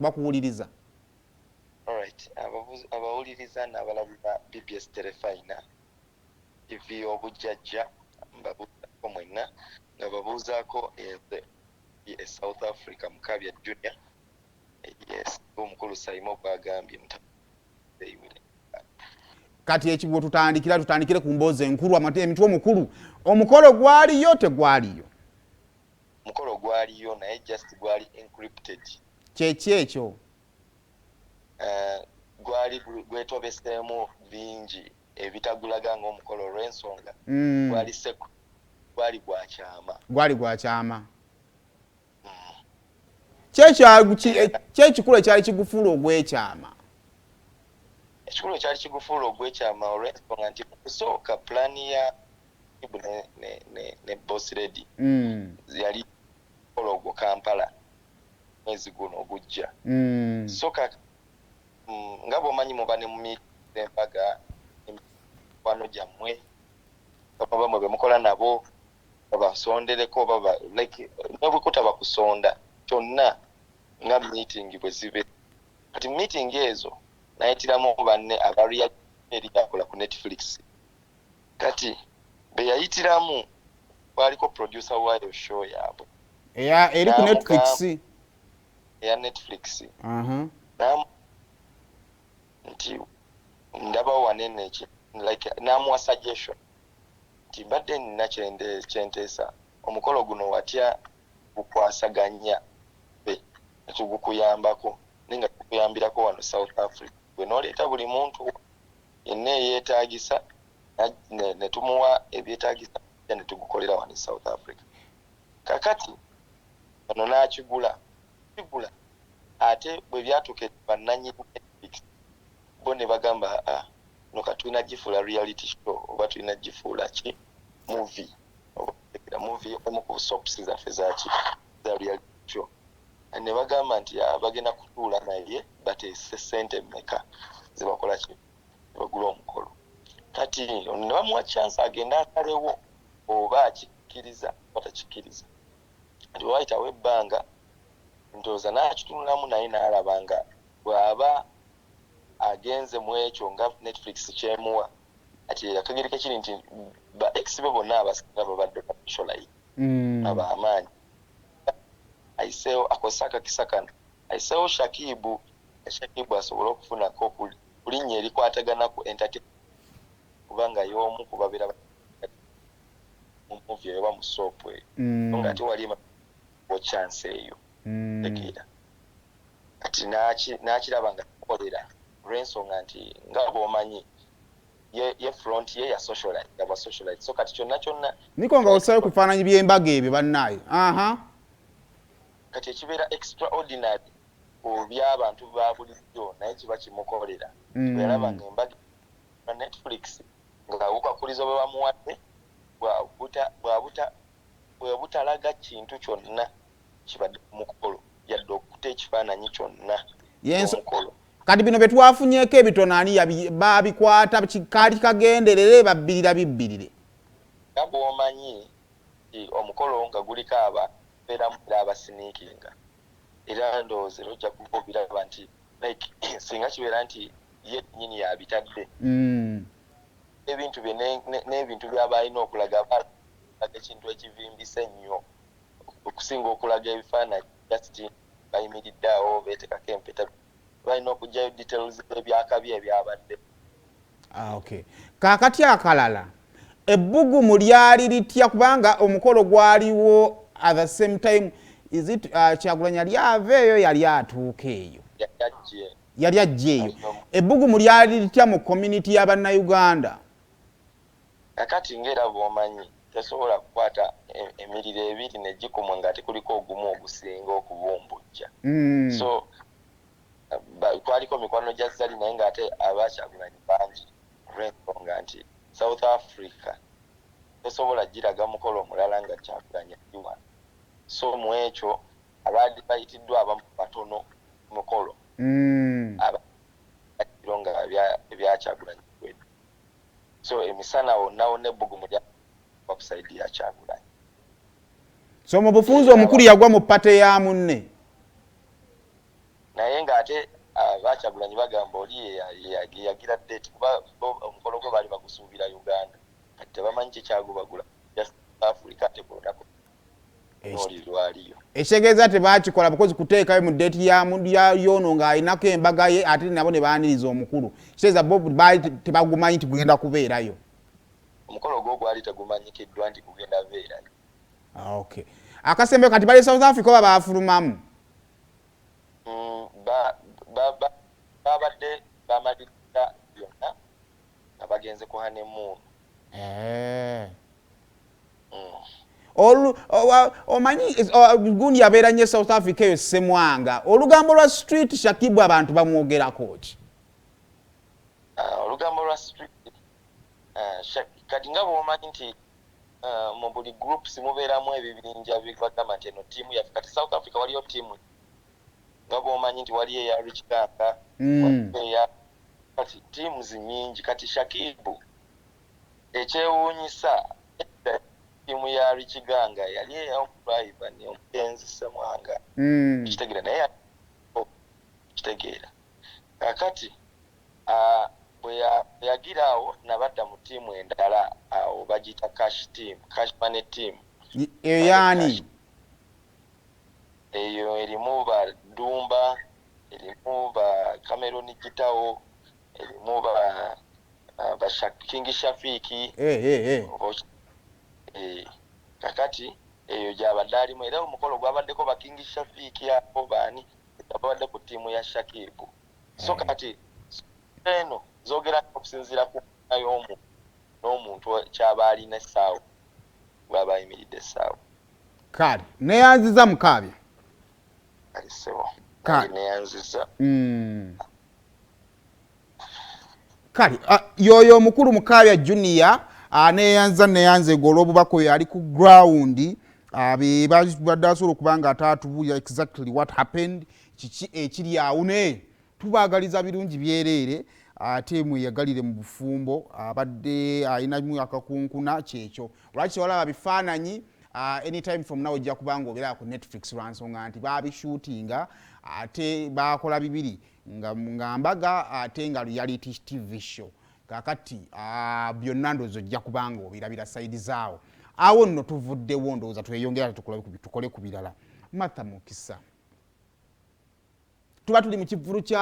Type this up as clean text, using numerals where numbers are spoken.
Bakuwuliriza. Alright, abawuliriza n'abalabi ba BBS Terefayina TV y'obujjajja, mbabuuzaako mwenna, nga babuuzaako e South Africa, Mukabya Junior. Yes, omukulu Saimo bwagambye. Kati ekibwo tutandikire ku mboozi enkulu, emitwe omukulu. Omukolo gwaliyo, tegwaliyo? Omukolo gwaliyo, naye just gwali encrypted. Kyeki ekyo? Gwali gwetobeseemu bingi ebitagulaga ngaomukolo, olw'ensonga gwali gwali gwakyama. Gwali gwakyama. Kyekikulu ekyali kigufuula ogw'ekyama? Ekikulu ekyali kigufuula ogw'ekyama, olw'ensonga nti mukusooka pulaani ya ne Boss Lady yali mukolo ogwo Kampala mwezi guno ogujja. So nga bw'omanyi, muba ne mu embaga, emikwano gyammwe baba mwe bemukola nabo babasondereko, baba like nebwekutaba kusonda kyonna, nga meeting bwe zibe. Kati meeting ezo nayitiramu banne aba eri yakola ku Netflix. Kati be yayitiramu kwaliko producer waayo show yaabwe. Eri ku Netflix? Eya Netflix. Nti ndabawo wanene like namuwa suggestion nti mbadde nina kyenteesa, omukolo guno watya gukwasaganya be netugukuyambako, naye nga tukuyambirako wano South Africa, gwe noleeta buli muntu yenna eyeetagisa ne tumuwa ebyetaagisa ne tugukolera wano e South Africa. Kakati ono n'akigula kigula, ate bwe byatuuka bannanyini Netflix bo ne bagamba, "Ah, no ka tulina gifuula reality show oba tulina gifuula ki, movie, oba movie emu ku soaps zaffe zaki za reality show." Ne bagamba nti, "Ah, bagenda kutuula naye bateese sente mmeka zebakola ki, bagula omukolo." Kati ono ne bamuwa chance agende asalewo oba akikkiriza oba takikkiriza. Kati wayitawo ebbanga, ndowooza n'akitunulamu naye n'alaba nga bw'aba agenze mu ekyo nga Netflix kyemuwa. Ati akageri kekiri nti ba ex be bonna abasinga babadde basocialite ab'amaanyi, ayiseewo, akozesa akakisa kano ayiseewo Shakibu, Shakibu asobole okufunako ku linnya erikwatagana ku entertainment, kubanga y'omu kubabeera mu movie eyo oba mu soap eyo, nga ate wali chance eyo. Tegeera, kati n'akiraba nga kolera, olw'ensonga nti nga bw'omanyi ye front ye ya socialite, yaba socialite, so kati kyonna kyonna. Niko nga osayo ku bifaananyi by'embaga ebyo bannaayo, aha. Kati ekibeera extraordinary ku by'abantu ba bulijjo, naye kiba kimukolera. Bwe yalaba nga embaga Netflix nga obukwakkulizo bwe bamuwadde bwe butalaga kintu kyonna kibadde ku mukolo, yadde okuta ekifaananyi kyonna omukolo. Kati bino bye twafunyeeko ebitono, ani babikwata? Kaali kagenderere, babbirira bibbirire? Nga bw'omanyi nti omukolo nga guliko aba beeramu era abasiniikinga, era ndowooza era ojja kuba obiraba nti like singa kibeera nti ye nnyini yabitadde ebintu bye n'ebintu byaba alina okulaga, aba alaga ekintu ekivimbise ennyo okusinga okulaga ebifaananyi just bayimiridde awo beetekako empeta. Balina okuggyayo details ebyakabi ebyabadde. Ah, okay. Kaakati akalala, ebbugumu lyali litya? Kubanga omukolo gwaliwo at the same time, is it Kyagulanyi yali ava eyo, yali atuuka eyo? Yajje. Yali ajja eyo. Ebbugumu lyali litya mu community y'Abannayuganda? Kakati ngaera bw'omanyi, tesobola kukwata emiriro ebiri ne gikumwa nga tekuliko ogumu ogusinga okubumbujja. So kwaliko mikwano gya Zali, naye ng'ate abakyagulanyi bangi, olw'ensonga nti South Africa tosobola giraga mukolo omulala nga Kyagulanyi ali wano. So mu ekyo abaali bayitiddwa abamu batono mukolo abakiro nga ebyakyagulanyi biwedde. So emisana wonna wonna ebbugumu lya ku side ya Kyagulanyi. So mu bufunze, omukulu yagwa mu party ya munne. Naye ng'ate Bakyagulanyi bagamba oli yagira date, kuba omukolo gwe baali bagusuubira Uganda, kati tebamanyi kikyagubagula Africa, ate ku lunaku oli lwaliyo. Ekitegeeza tebakikola because kuteekayo mu date yono ng'alinako embaga ye, ate nabo ne baaniriza omukulu. Kitegeeza bo baali tebagumanyi nti gugenda kubeerayo. Omukolo gwo gwali tegumanyikiddwa nti gugenda beerayo. Ah, okay. Akasembe kati bali South Africa oba baafulumamu? Babadde bamaliriza byonna nga bagenze ku honeymoon. Eh. Omanyi gundi abeera nnyo e South Africa eyo, Semwanga. Olugambo lwa street, Shakibu abantu bamwogerako ki? Ah, olugambo lwa street, kati nga bwomanyi nti mu buli groups mubeeramu ebibinja bibagamba nti eno tiimu yaffe. Kati South Africa waliyo tiimu, nga bwomanyi nti waliyo eya Rich Ganga, eya kati teams nyingi. Kati Shakibu, ekyewuunyisa, tiimu ya Rich Ganga yali ey'omudriver ni omugenzi Semwanga. Kitegeera, naye kitegeera kakati bwe yagira awo nabadda mu ttiimu endala, awo bagiyita cash team, cash money team. Eyo yaani? Eyo erimu ba Dumba, erimu ba Cameron Gitawo, erimu ba King Shafiki. Eh, eh, eh. Kakati eyo gyabadde alimu, era omukolo gwabaddeko ba King Shafiki abo baani babadde ku ttiimu ya Shakibu. So kati eno zogera okusinziira ku y'omu n'omuntu kyaba alina essaawa bwaba ayimiridde essaawa. Kale neyanziza, Mukaabya. Kale ssebo. Neyanziza. Kale yoyo omukulu Mukaabya Junior, neyanza neyanzega olw'obubaka. Oyo ali ku ground, be badde asobola okuba nga ate atubuulira exactly what happened, kiki ekiri awo. Ne tubaagaliza birungi byereere, ate mweyagalire mu bufumbo. Abadde alinamu akakunkuna kyekyo lwaki tewalaba bifaananyi. Anytime from now ojja kubanga obeera ku Netflix, lwansonga nti babishootinga ate bakola bibiri, nga mbaga ate nga reality TV show. Kakati byonna ndowooza ojja kubanga obirabira side zaawo. Awo nno tuvuddewo, ndowooza tweyongera tukole ku birala. Martha Mukisa, tuba tuli mu kivulu kya